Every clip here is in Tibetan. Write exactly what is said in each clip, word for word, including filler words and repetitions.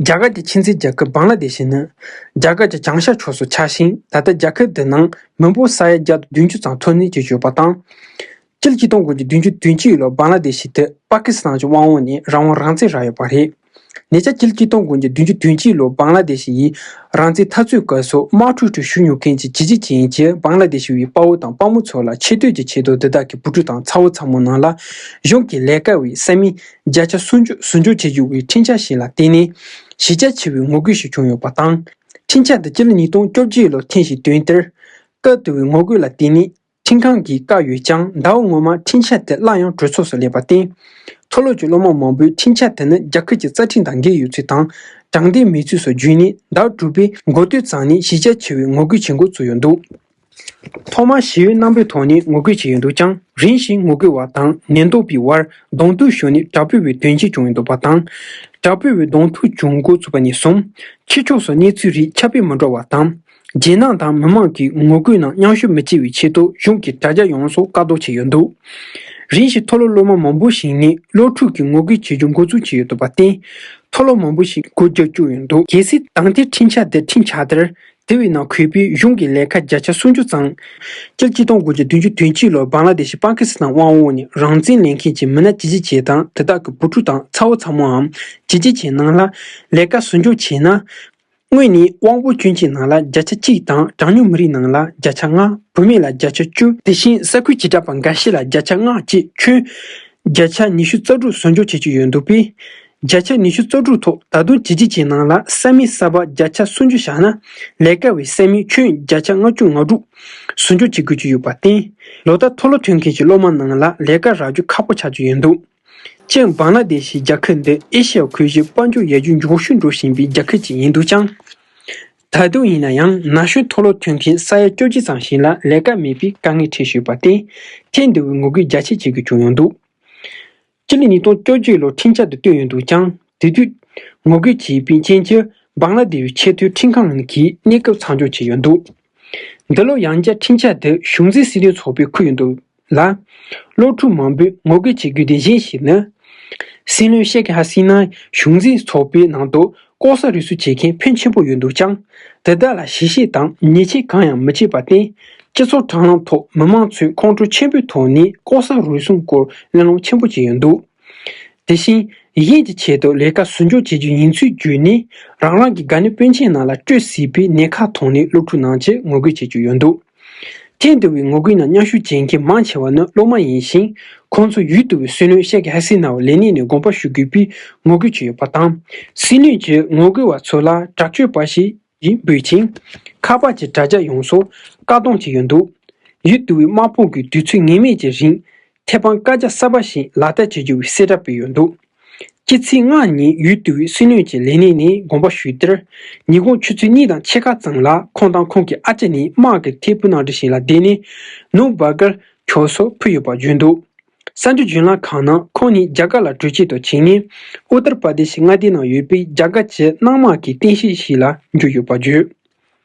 རྒྱ་གར་གྱི་ཁྱིམ་མཚེས་རྒྱལ་ཁབ་བང་ལ་དེ་ཤི་ནི་རྒྱ་གར་གྱི་བྱང་ཤར་ཕྱོགས་སུ་ཆགས་ཤིང་། ད་ལྟ་རྒྱལ་ཁབ་འདི་ནང་མི་འབོར་ས་ཡ་བརྒྱ་དང་བདུན་ཅུ་ཙམ་འཚོ་གནས་བྱེད་ཀྱི་ཡོད་པ་དང་། སྤྱི་ལོ་ཆིག་སྟོང་དགུ་བརྒྱ་བདུན་ཅུ་དོན་གཅིག་ལོར་བང་ལ་དེ་ཤི་དེ་པ་ཀི་སི་ཐན་གྱི་དབང་འོག་ནས་རང་དབང་རང་བཙན་རག་ཡོད་པ་རེད། ཉེ་ཆར་སྤྱི་ལོ་ཆིག་སྟོང་དགུ་བརྒྱ་བདུན་ཅུ་དོན་གཅིག་ལོར་བང་ལ་དེ་ཤི་ཡིས་རང་བཙན་འཐབ་རྩོད་སྐབས་སུ་དམག་འཁྲུག་ཁྲོད་ཤུལ་མྱོང་མཁན་གྱི་བྱས་རྗེས་ཅན་གྱི་བང་ལ་དེ་ཤི་བའི་དཔའ་བོ་དང་དཔའ་མོ་ཚོ་ལ་ཆེ་བསྟོད་ཀྱི་ཆེད་དུ་དེ་དག་གི་བུ་ཕྲུག་དང་ཚ་བོ་ཚ་མོ་རྣམས་ལ་གཞུང་གི་ལས་ཀ་བའི་ས་མིག་བརྒྱ་ཆ་སུམ་ཅུ་ཟུར་འཇོག་བྱེད་རྒྱུ་བའི་འཕྲིན་བཅར་ཞིག་ལ་བརྟེན་ནས། གཞི་རྒྱ་ཆེ་བའི་ངོ་རྒོལ་ཞིག་བྱུང་ཡོད་པ་དང་། འཕྲིན་བཅར་དེ་སྤྱི་ལོ་ཉིས་སྟོང་བཅོ་བརྒྱད་ལོར་འཐེན་ཞིང་དོན་དེར། སྐབས་དེ་བའི་ངོ་རྒོལ་ལ་བརྟེན་ནས་འཕྲིན་ཁང་གིས་བཀག་ཡོད་ཀྱང་། ཟླ་བ་སྔོན་མ་འཕྲིན་བཅར་དེ་སླར་ཡང་གྲོས་ཚོགས་སུ་སླེབས་པར་བརྟེན། མཐོ་སློབ་ཀྱི་སློབ་མ་མང་པོས་འཕྲིན་བཅར་དེ་ནི་རྒྱལ་ཁབ་ཀྱི་རྩ་ཁྲིམས་དང་འགལ་ཡོད་ཚུལ་དང་། དྲང་བདེན་མེད་ཚུལ་སོགས་བརྗོད་ནས། ཟླ་བ་དྲུག་པའི་འགོ་སྟོད་ཙམ་ནས་གཞི་རྒྱ་ཆེ་བའི་ངོ་རྒོལ་བྱེད་འགོ་བཙུགས་ཡོད་འདུག་ཐོག་མར་ཞི་བའི་རྣམ་པའི་ཐོག་ནས་ངོ་རྒོལ་བྱས་ཡོད་འདུག་ཀྱང་། རིམ་བཞིན་ངོ་རྒོལ་བ་དང་ཉེན་རྟོག་པའི་དབར་གདོང་ཐུག་བྱུང་ནས་དྲག་པོའི་དོན་རྐྱེན་བྱུང་ཡོད་འདུག་པ་དང་། དྲག་པོའི་གདོང་ཐུག་བྱུང་འགོ་ཚུགས་པ་ནས་བཟུང་། ཕྱི་ཕྱོགས་སུ་གནས་ཚུལ་རིགས་ཁྱབ་སྤེལ་མི་འགྲོ་བ་དང་། རྒྱལ་ནང་དང་མི་མང་གིས་ངོ་རྒོལ་ནང་མཉམ་ཞུགས་མི་བྱེད་པའི་ཆེད་དུ་གཞུང་གིས་དྲ་རྒྱ་ཡོངས་སུ་བཀག་སྡོམ་བྱས་ཡོད་འདུག་རིམ་བཞིན་མཐོ་སློབ་སློབ་མ་མང་པོ་ཞིག་ནས་སློབ་ཕྲུག་གི་ངོ་རྒོལ་བྱེད་རྒྱུ་འགོ་འཛུགས་བྱས་ཡོད་འདུག་པར་བརྟེན། མཐོ་སློབ་མང་པོ་ཞིག་སྒོ་རྒྱག་བཅུག་ཡོད་འདུག་གལ་སྲིད་དེང་དུས་འཕྲིན་བཅར་དེ་ཁྲིམས་ཆགས་དེར། དེ་བས་ན་གུས་པས་གཞུང་གི་ལས་ཀ་བརྒྱ་ཆ་སུམ་ཅུ་ཙམ། སྤྱི་ལོ་ཆིག་སྟོང་དགུ་བརྒྱ་བདུན་ཅུ་དོན་གཅིག་ལོར་བང་ལ་དེ་ཤི་པ་ཀི་སི་ཐན་དབང་འོག་ནས་རང་བཙན་ལེན་མཁན་གྱི་མི་སྣ་བྱས་རྗེས་ཅན་དང་། དེ་དག་གི་བུ་ཕྲུག་དང་ཚ་བོ་ཚ་མོའམ་བྱས་རྗེས་ཅན་རྣམས་ལ་ལས་ཀ་ཟུར་འཇོག་བྱས་ན། དངོས་ནས་དབང་པོ་སྐྱོན་ཅན་རྣམས་ལ་བརྒྱ་ཆ་གཅིག་དང་། གྲངས་ཉུང་མི་རིགས་རྣམས་ལ་བརྒྱ་ཆ་ལྔ། བུད་མེད་ལ་བརྒྱ་ཆ་བཅུ། དེ་བཞིན་ས་ཁུལ་བྱེ་བྲག་པ་འགའ་ཤས་ལ་བརྒྱ་ཆ་ལྔ་བཅས། ཁྱོན་བརྒྱ་ཆ་ཉི་ཤུ་རྩ་དྲུག་ཟུར་འཇོག་བྱེད་ཀྱི་ཡོད་འདུག་པས། བརྒྱ་ཆ་ཉི་ཤུ་རྩ་དྲུག་ཐོག་ད་དུང་བྱས་རྗེས་ཅན་རྣམས་ལ་ས་མིག་གསར་པ་བརྒྱ་ཆ་སུམ་ཅུ་བཞག་ན། ལས་ཀ་བའི་ས་མིག་ཁྱོན་བརྒྱ་ཆ་ལྔ་བཅུ་ང་དྲུག་ཟུར་འཇོག་བྱེད་དགོས་ཀྱི་ཡོད་པར་བརྟེན། ལོ་ལྟར་མཐོ་སློབ་ཐོན་མཁན་གྱི་སློབ་མ་རྣམས་ལ་ལས་ཀ་རག་རྒྱུ་ཁག་པོ་ཆགས་ཀྱི་ཡོད་འདུག་ཅིང་། བང་ལ་དེ་ཤི་རྒྱལ་ཁབ་འདི་ཨེ་ཤི་ཡ་ཁུལ་གྱི་དཔལ་འབྱོར་ཡར་རྒྱས་མགྱོགས་ཤོས་འགྲོ་བཞིན་པའི་རྒྱལ་ཁབ་ཅིག་ཡིན་འདུག་ཀྱང་། ད་དུང་ཡིན་ན་ཡང་། ན་གཞོན་མཐོ་སློབ་ཐོན་མཁན་ས་ཡ་བཅོ་བརྒྱད་ཙམ་ཞིག་ལ་ལས་ཀ་མེད་པའི་དཀའ་ངལ་འཕྲད་བཞིན་ཡོད་པར་བརྟེན། ཐེངས་འདི་བའི་ངོ་རྒོལ་རྒྱ་ཆེ་བྱེད་དགོས་བྱུང་ཡོད་འདུག་སྤྱི་ལོ་ཉིས་སྟོང་བཅོ་བརྒྱད་ལོར་འཕྲིན་བཅར་དེ་བཏོན་ཡོད་འདུག་ཀྱང་། དེ་དུས་ངོ་རྒོལ་བྱས་པའི་རྐྱེན་གྱིས་བང་ལ་དེ་བའི་ཆེས་མཐོའི་འཕྲིན་ཁང་གི་གནས་སྐབས་མཚམས་འཇོག་བྱས་ཡོད་འདུག་འདི་ལོ་ཡང་བསྐྱར་འཕྲིན་བཅར་དེ་གཞུང་འཛིན་སྲིད་དོན་ཚོགས་པས་འཁུར་ཡོད་འདུག་ལ། སློབ་ཕྲུག་མང་པོས་ངོ་རྒོལ་བྱེད་དགོས་དོན་གཞན་ཞིག་ནི། སྲིད་བློན་ཤེག་ཧ་སི་ནའི་གཞུང་འཛིན་ཚོགས་པའི་ནང་དུ་ལྐོག་ཟ་རུལ་སུངས་བྱེད་མཁན་ཕོན་ཆེན་པོ་ཡོད་འདུག་ཀྱང་། དེ་དག་ལ་ཞིབ་བཤེར་དང་ཉེས་ཆད་གང་ཡང་མི་བྱེད་པར་བརྟེན། སྤྱི་ཚོགས་དྲ་ལམ་ཐོག་མི་མང་ཚོས་ཁོང་ཁྲོ་ཆེན་པོའི་ཐོག་ནས་ལྐོག་ཟ་རུལ་སུངས་སྐོར་གླེང་སློང་ཆེན་པོ་བྱས་ཡོད་འདུག་དེ་བཞིན། གཞན་གྱི་ཆེད་དུ་ལས་ཀ་ཟུར་འཇོག་བྱེད་རྒྱུ་ཡིན་ཚུལ་བརྗོད་ནས། རང་རང་གི་དགའ་ཉེ་སྤུན་མཆེད་རྣམས་ལ་སྤྲོད་སྲིད་པའི་ཉེན་ཁ་མཐོང་ནས་སློབ་ཕྲུག་རྣམས་ཀྱིས་ངོ་རྒོལ་བྱེད་ཀྱི་ཡོད་འདུག་ཐེངས་འདི་བའི་ངོ་རྒོལ་ནང་མཉམ་ཞུགས་བྱེད་མཁན་མང་ཆེ་བ་ནི་སློབ་མ་ཡིན་ཞིང་། ཁོང་ཚོ་ཡུལ་དེ་བའི་སྲིད་བློན་ཤེག་ཧ་སི་ནའི་ལས་གནས་ནས་དགོངས་པ་ཞུ་དགོས་པའི་ངོ་རྒོལ་བྱས་ཡོད་པ་དང་། སྲིད་བློན་གྱིས་ངོ་རྒོལ་བ་ཚོ་ལ་དྲག་སྤྱོད་པ་ཞིག་ཡིན་འབོད་ཅིང་། ཁ་པར་གྱི་དྲ་རྒྱ་ཡོངས་སུ་བཀག་སྡོམ་བྱས་ཡོད་འདུག་ཡུལ་དེ་བའི་དམག་དཔུང་གིས་དུས་ཚོད་ངེས་མེད་ཀྱི་རིང་། ཐེ་བང་བཀའ་རྒྱ་གསར་པ་ཞིག་ལག་བསྟར་བྱེད་རྒྱུ་བའི་གསལ་བསྒྲགས་སྤེལ་ཡོད་འདུག་སྤྱི་ཚེས་ལྔ་ཉིན་ཡུལ་དེ་བའི་སྲིད་བློན་གྱི་ལས་གནས་ནས་དགོངས་པ་ཞུས་དེར། ཉིན་གུང་ཆུ་ཚོད་གཉིས་དང་ཕྱེད་ཀ་ཙམ་ལ་ཁོང་དང་ཁོང་གི་ཨ་ཅག་གཉིས་དམག་གི་ཐད་འཕུར་གནམ་གྲུ་ཞིག་ལ་བསྡད་ནས། ནུ་སྦར་གར་ཕྱོགས་སུ་འཕུར་ཡོད་པ་བརྗོད་འདུག་གསར་འགྱུར་བརྒྱུད་ལམ་ཁག་ནང་ཁོང་གཉིས་རྒྱ་གར་ལ་བྲོས་བྱོལ་དུ་ཕྱིན་ནས། ཨུ་ཏར་པར་དེ་ཤི་མངའ་སྡེའི་ནང་ཡོད་པའི་རྒྱ་གར་གྱི་དམག་དམངས་ཀྱི་རྟེན་གཞི་ཞིག་ལ་འབྱོར་ཡོད་པ་བརྗོད།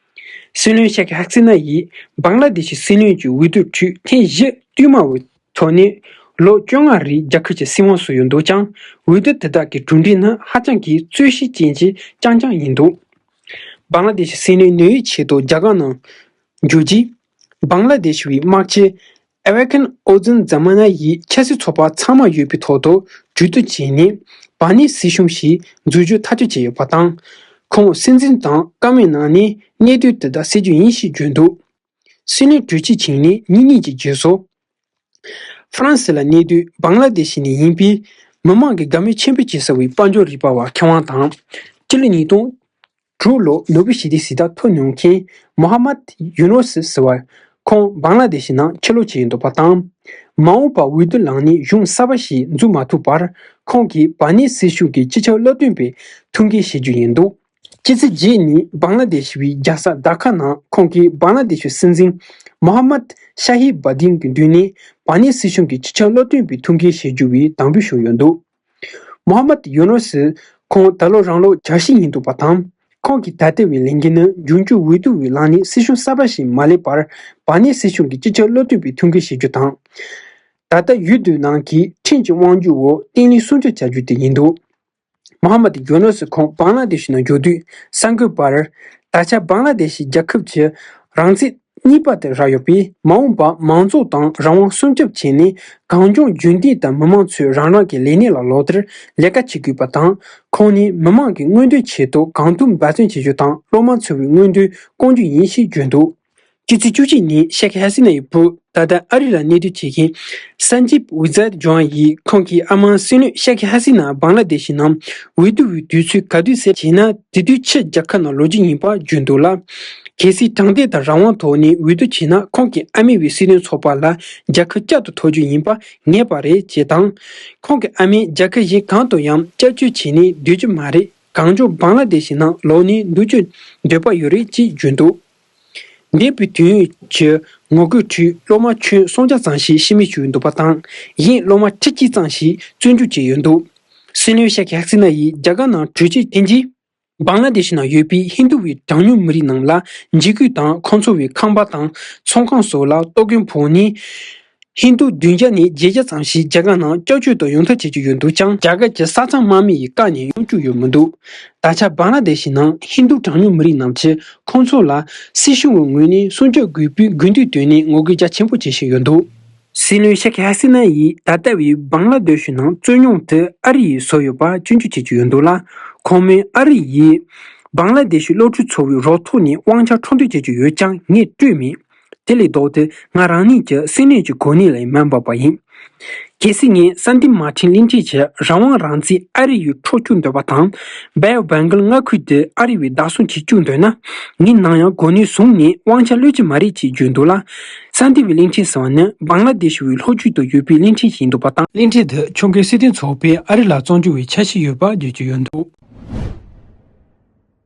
སྲིད་བློན་ཤེག་ཧ་སི་ན་ཡིས་བང་ལ་དེ་ཤི་སྲིད་བློན་གྱི་འོས་བསྡུ་ཁྲོད་ཐེངས་བཞི་བསྟུད་མར་འོས་ཐོབ་ནས་ལོ་བཅོ་ལྔ་རིང་རྒྱལ་ཁབ་ཀྱི་སྲིད་དབང་བཟུང་ཡོད་འདུག་ཀྱང་། འོས་བསྡུ་དེ་དག་གི་གྲུབ་འབྲས་ནི་ཧ་ཅང་གི་རྩོད་གཞི་ཅན་གྱི་རྐྱང་རྐྱང་ཡིན་འདུག་བང་ལ་དེ་ཤི་སྲིད་བློན་གནང་བའི་ཆེད་དུ་རྒྱ་གར་ནང་འབྱོར་རྗེས། བང་ལ་དེ་ཤི་བའི་དམག་སྤྱི་ཨེ་ཝེ་ཁན་ཨོ་ཛིན་ཛ་མ་ན་ཡིས་ཆབ་སྲིད་ཚོགས་པ་ཚང་མ་ཡོད་པའི་ཐོག་ཏུ་གྲོས་བསྡུར་བྱས་ནས། བར་གནས་སྲིད་གཞུང་ཞིག་འཛུགས་རྒྱུ་ཐག་གཅོད་བྱས་ཡོད་པ་དང་། ཁོང་སྲིད་འཛིན་དང་བཀའ་མོལ་གནང་ནས་གནད་དོན་དེ་དག་སེལ་རྒྱུ་ཡིན་ཞེས་བརྗོད་འདུག་སྲིད་བློན་གྲོས་ཆོད་བྱུང་ནས་ཉིན་གཉིས་ཀྱི་རྗེས་སུ། ཧྥ་རན་སི་ལ་གནས་སྡོད་བང་ལ་དེ་ཤི་ནས་ཡིན་པའི་མི་མང་གི་དགའ་མོས་ཆེན་པོ་བྱེད་ས་བའི་དཔལ་འབྱོར་རིག་པ་བ་མཁས་དབང་དང་། སྤྱི་ལོ་ཉིས་སྟོང་དྲུག་ལོར་ནོ་བེལ་ཞི་བདེའི་གཟེངས་རྟགས་ཐོབ་མྱོང་མཁན་མོ་ཧ་མད་ཡུ་ནོ་སི་ཟེར་བ། ཁོང་བང་ལ་དེ་ཤི་ནང་ཕྱིར་ལོག་བྱས་ཡོད་འདུག་པ་དང་། མ་འོངས་པར་འོས་བསྡུ་ལངས་ནས་གཞུང་གསར་པ་ཞིག་འཛུགས་མ་ཐུབ་པར། ཁོང་གིས་བར་གནས་སྲིད་གཞུང་གི་སྤྱི་ཁྱབ་བློ་འདོན་པའི་ཐུགས་འགན་བཞེས་རྒྱུ་ཡིན་འདུག་སྤྱི་ཚེས་བརྒྱད་ཉིན་བང་ལ་དེ་ཤི་བའི་རྒྱལ་ས་ཌ་ཁ་ནང་ཁོང་གིས་བང་ལ་དེ་ཤི་སྲིད་འཛིན་མོ་ཧ་མད་ཤ་ཧི་བ་དིན་གྱི་མདུན་ནས་བར་གནས་སྲིད་གཞུང་གི་སྤྱི་ཁྱབ་བློ་འདོན་པའི་ཐུགས་འགན་བཞེས་རྒྱུ་བའི་དམ་འབུལ་ཞུས་ཡོད་འདུག་མོ་ཧ་མད་ཡུ་ནོ་སི་ཁོང་ད་ལོ་རང་ལོ་བརྒྱད་ཅུ་ཡིན་འདུག་པ་དང་། ཁོང་གི་ད་ལྟ་བའི་ལས་འགན་ནི་འབྱུང་འགྱུར་འོས་བསྡུ་བའི་ལངས་ནས་སྲིད་གཞུང་གསར་པ་ཞིག་མ་སླེབས་པར་བར་གནས་སྲིད་གཞུང་གི་སྤྱི་ཁྱབ་བློ་འདོན་པའི་ཐུགས་འགན་བཞེས་རྒྱུ་དང་། ད་ལྟ་ཡུལ་དེའི་ནང་གི་ཁྲིམས་ཀྱི་དབང་སྒྱུར་འོག་བརྟན་ལྷིང་སྲུང་སྐྱོབ་བྱ་རྒྱུ་དེ་ཡིན་འདུག་མོ་ཧ་མད་ཡུ་ནུ་སི་ཁོང་བང་ལ་དེ་ཤི་ནང་འབྱོར་དུས་གསར་འགོད་པར། ད་ཆ་བང་ལ་དེ་ཤི་རྒྱལ་ཁབ་ཀྱི་རང་བཙན་གཉིས་པ་དེ་རག་ཡོད་པས། མ་འོངས་པར་མང་གཙོ་དང་རང་དབང་སྲུང་སྐྱོབ་བྱས་ནས། གངས་ལྗོངས་རྒྱུན་གཏན་དུ་མི་མང་ཚོས་རང་རང་གི་ལས་གནས་ལ་ལོག་སྟེ་ལས་ཀ་བྱེད་དགོས་པ་དང་། ཁོང་ནི་མི་མང་གི་མངོན་འདོད་ཆེད་དུ་གང་ཐུབ་འབད་བརྩོན་བྱེད་རྒྱུ་དང་། སློབ་མ་ཚོ་བའི་མངོན་འདོད་སྐོང་རྒྱུ་ཡིན་ཞེས་བརྗོད་འདུག། ཕྱི་ཚེས་བཅུ་གཅིག་ཉིན་ཤེ་ཁི་ཧ་སི་ན་ཡི་བུ། ད་ལྟ་ཨ་རི་ལ་གནས་སྡོད་བྱེད་མཁན་སན་ཇིབ་ཝི་ཛད་ཇོན་ཡིས་ཁོང་གི་ཨ་མ་སྲིད་བློན་ཤེ་ཁི་ཧ་སི་ན་བང་ལ་དེ་ཤི་ནང་འོས་བསྡུ་བའི་དུས་ཚོད་ག་དུས་ཟེར་བྱས་ན། དེ་དུས་ཕྱི་རྒྱལ་ཁབ་ནང་ལོག་རྒྱུ་ཡིན་པ་བརྗོད་འདུག་ལ། གལ་སྲིད་དྲང་བདེན་དང་རང་དབང་ཐོག་ནས་འོས་བསྡུ་བྱས་ན། ཁོང་གི་ཨ་མེས་པའི་སྲིད་དོན་ཚོགས་པ་ལ་རྒྱལ་ཁ་བསྐྱར་དུ་ཐོབ་རྒྱུ་ཡིན་པ་ངེས་པ་རེད་ཅེས་དང་། ཁོང་གི་ཨ་མས་རྒྱལ་ཁབ་གཞན་གང་དུ་ཡང་སྐྱབས་བཅོལ་བྱས་ནས་སྡོད་རྒྱུ་མ་རེད། གངས་ལྗོངས་བང་ལ་དེ་ཤི་ནང་ལོག་ནས་འདུག་རྒྱུ་འདོད་པ་ཡོད་རེད་ཅེས་བརྗོད་འདུག། འདས་པའི་དུས་ཡུན་གྱི་ངོ་རྒོལ་ཁྲོད་སློབ་མ་ཁྱོན་སུམ་བརྒྱ་ཙམ་ཞིག་ཤི་རྨས་བྱུང་ཡོད་འདུག་པ་དང་། གཞན་སློབ་མ་ཁྲི་གཅིག་ཙམ་ཞིག་བཙོན་འཇུག་བྱས་ཡོད་འདུག། སྲིད་བློན་ཤེ་ཁི་ཧ་སི་ན་ཡིས་རྒྱ་གར་ནང་གྲོས་ཆོད་བཏོན་རྗེས། བང་ལ་དེ་ཤི་ནང་ཡོད་པའི་ཧིན་རྡུ་བའི་གྲངས་ཉུང་མི་རིགས་རྣམས་ལ་འཇིགས་སྐུལ་དང་། ཁོང་ཚོ་བའི་ཁང་པ་དང་ཚོང་ཁང་སོགས་ལ་གཏོར་སྐྱོན་ཕོག་ནས། ཧིན་རྡུ་བདུན་བརྒྱ་ནས་བརྒྱད་བརྒྱ་ཙམ་ཞིག་རྒྱ་གར་ནང་སྐྱབས་བཅོལ་དུ་ཡོང་ཐབས་བྱེད་ཀྱི་ཡོད་འདུག་ཀྱང་། རྒྱ་གར་གྱི་ས་མཚམས་དམག་མི་ཡིས་བཀག་ནས་ཡོང་བཅུག་ཡོད་མི་འདུག། ད་ཆ་བང་ལ་དེ་ཤི་ནང་ཧིན་རྡུ་གྲངས་ཉུང་མི་རིགས་རྣམས་ཀྱིས་ཁོང་ཚོ་ལ་སྲིད་གཞུང་གི་ངོས་ནས་སྲུང་སྐྱོབ་དགོས་པའི་དགོས་འདུན་བཏོན་ནས་ངོ་རྒོལ་རྒྱ་ཆེན་པོ་བྱེད་བཞིན་ཡོད་འདུག། སྲིད་བློན་ཤེ་ཁི་ཧ་སི་ན་ཡིས་ད་ལྟ་བའི་བང་ལ་དེ་ཤི་ནང་རྩོད་རྙོག་དེ་ཨ་རི་ཡིས་བཟོས་ཡོད་པ་སྐྱོན་བརྗོད་བྱེད་ཀྱི་ཡོད་འདུག་ལ། ཁོང་མོས་ཨ་རི་ཡིས་བང་ལ་དེ་ཤི་སློབ་ཕྲུག་ཚོ་བའི་རོགས་ཐོག་ནས་དབང་ཆ་འཕྲོག་འདོད་བྱེད་ཀྱི་ཡོད་ཀྱང་ངས་སྤྲོད་མེད། དེ་ལས་ལྡོག་སྟེ་ང་རང་ཉིད་ཀྱི་སྲིད་བློན་གྱི་གོ་གནས་ལས་མ་འབབ་པ་ཡིན། གལ་སྲིད་ངས་སན་ཏི་མར་ཊིན་གླིང་ཕྲན་གྱི་རང་དབང་རང་བཙན་ཨ་རི་ཡིས་འཕྲོག་བཅུག་འདོད་པ་དང་། བྷེ་ཡར་བྷེང་གལ་མངའ་ཁུལ་དེ་ཨ་རི་བས་བདག་བཟུང་བྱེད་བཅུག་འདོད་ན། ངས་ནམ་ཡང་གོ་གནས་བཟུང་ནས་དབང་ཆ་གློད་ཀྱི་མ་རེད་ཅེས་བརྗོད་འདུག་ལ། སན་ཏི་བའི་གླིང་ཕྲན་ཟེར་བ་ནི་བང་ལ་དེ་ཤི་བའི་ལྷོ་རྒྱུད་དུ་ཡོད་པའི་གླིང་ཕྲན་ཞིག་ཡིན་འདུག་པ་དང་། གླིང་ཕྲན་དེ་ཁྱོན་གོས་སྲིད་དོན་ཚོགས་པས་ཨ་རི་ལ་བཙན་འཛུལ་བའི་འཆར་གཞི་ཡོད་པ་བརྗོད་ཀྱི་ཡོད་འདུག།